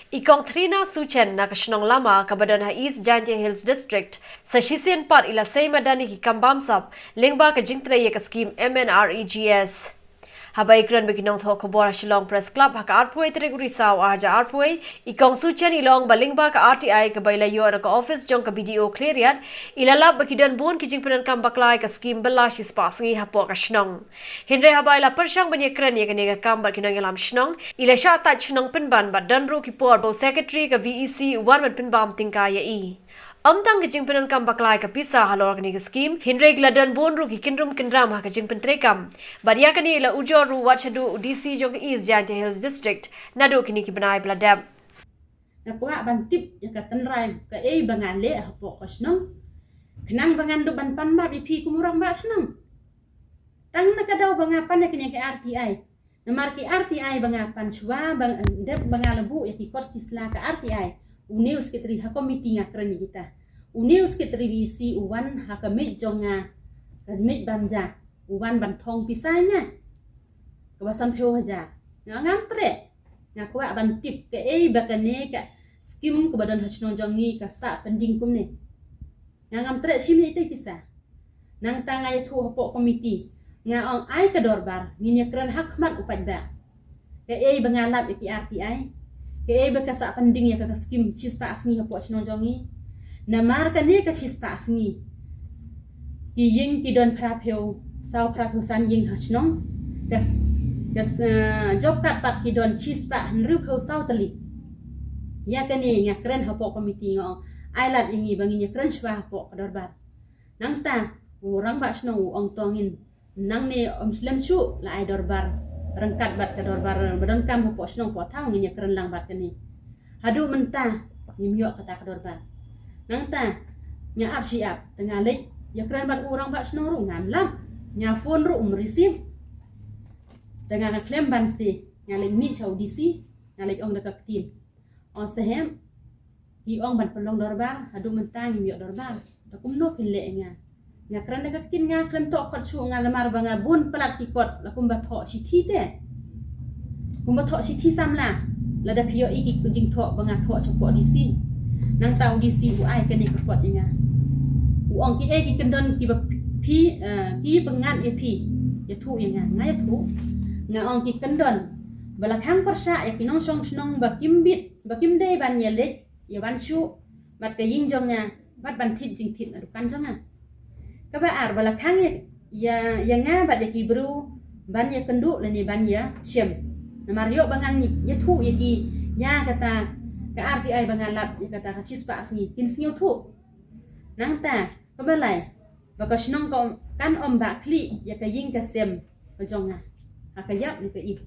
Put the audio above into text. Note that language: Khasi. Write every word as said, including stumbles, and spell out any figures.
I Kong Thrina Suchen na ka shnong Lama kaba don ha East Jaintia Hills District, sa shisien pat i la sei madan ïa ki kam bamsap lyngba ka jingtrei ïa ka skim M N R E G S. Haba ïakren bad ki nongthoh khubor ha Shillong Press Club ha ka arphew tarik u Risaw arhajar arphew, i Kong Suchen i la ong ba lyngba ka R T I kaba i la ïoh na ka office jong ka B D O Khliehriat, i la lap ba ki don bun ki jingpyndonkam bakla ïa ka skim bylla shispah sngi hapoh ka shnong. Hynrei haba i la pyrshang ban ïakren ïa kane ka kam bad ki nongïalam shnong, i la shah tait shnong pynban bad don ruh ki por ba u secretary ka V E C u wan ban pynbam tyngka ïa i. Ym tang ka jingpyndonkam bakla ïa ka pisa halor kane ka skim, hynrei ki la don bun ruh ki kynrum kynram ha ka jingpyntreikam. Bad ïa kane i la ujor ruh wat shaduh u D C jong ka East Jaintia Hills District naduh kine ki bnai ba la dep. Nga kwah ban tip ïa ka tynrai kaei ba nga leh hapoh ka shnong. Khnang ba ngan dup ban pan map ïa phi kum u rangbah shnong. Tang na ka daw ba nga pan ïa kane ka R T I. Namar ki R T I ba nga pan shuwa ba dep ba nga la buh ïa ki kot ki sla ka R T I. Une u secretary ha committee nga kren ïa kita. Une u secretary V E C u wan ha ka miej jong nga, ka miej bam ja. U wan ban thong pisa ïa nga. Kaba sanphew hajar. Nga ngam treh. Nga kwah ban tip kaei ba kane ka skim kaba don ha shnong jong ngi ka sah pending kumne. Nga ngam treh shim ïa ita i pisa. Nangta nga ïathuh hapoh committee. Nga ong ai ka dorbar, ngin ïakren ha khmat u paidbah. Kaei ba nga lap ïa ki R T I. Kaei ba ka sah pending ïa ka, ka skim shispah sngi hapoh shnong jong ngi. Namar kane ka shispah sngi, ki ïing ki don phraphew, saw phraphew san ïing ha shnong. Ka s-, ka s-, eh, job card pat ki don shispah hynriewphew saw tylli. Ïa kane nga kren hapoh committee nga ong ai lad ïa ngi ba ngin ïakren shuwa hapoh ka dorbar. Nangta u rangbah shnong u ong to ngin nangne ym slem shuh la ai dorbar ryngkat bad ka dorbar ba donkam hapoh shnong hapoh thaw, ngin ïakren lang bad kane. Haduh mynta ngim ïoh kata ka dorbar. Nangta nga ap shi ap, te nga leit ïakren bad u rangbah shnong ruh ngam lap. Nga phone ruh um receive. Te nga khlem ban seh, nga leit mih sha u D C, nga leit ong da ka ktien. Ong saheb, ki ong ban pynlong dorbar, haduh mynta ngim ïoh dorbar. Te kumno phin leh ïa nga? Nga kren da ka ktien nga khlem thoh kot shuh nga, namar ba nga bun palat ki kot la kumba thoh shithi te. Kumba thoh shithi samla. Lada phi ïohi ki jingthoh ba nga thoh shapoh D C. Nangta u D C u ai kane ka kot ïa nga. U ong kiei ki kyndon kiba phi, eh, ki pynngat ïa phi. Ïathuh ïa nga, nga ïathuh. Nga ong ki kyndon ba la khang pyrshah ïa ki nongshong shnong ba kim bit, ba kim dei ban ïaleit ïa wan shuh bad ka ïing jong nga bad ban thied jingthied na dukan jong nga. Kaba ar, ba la khang ïa, ïa, ïa nga bad ïa ki briew ban ïakynduh lane ban ïashem. Namar ïoh ba ngan ïathuh ïa ki ïa kata ka R T I ba nga lap ïa kata ka shispah sngi, kin sngewthuh. Nangta kaba lai, ba ka shnong ka ym, kan ym bah khlieh ïa ka ïing ka sem ka jong nga ha ka ïap ne ka ïing.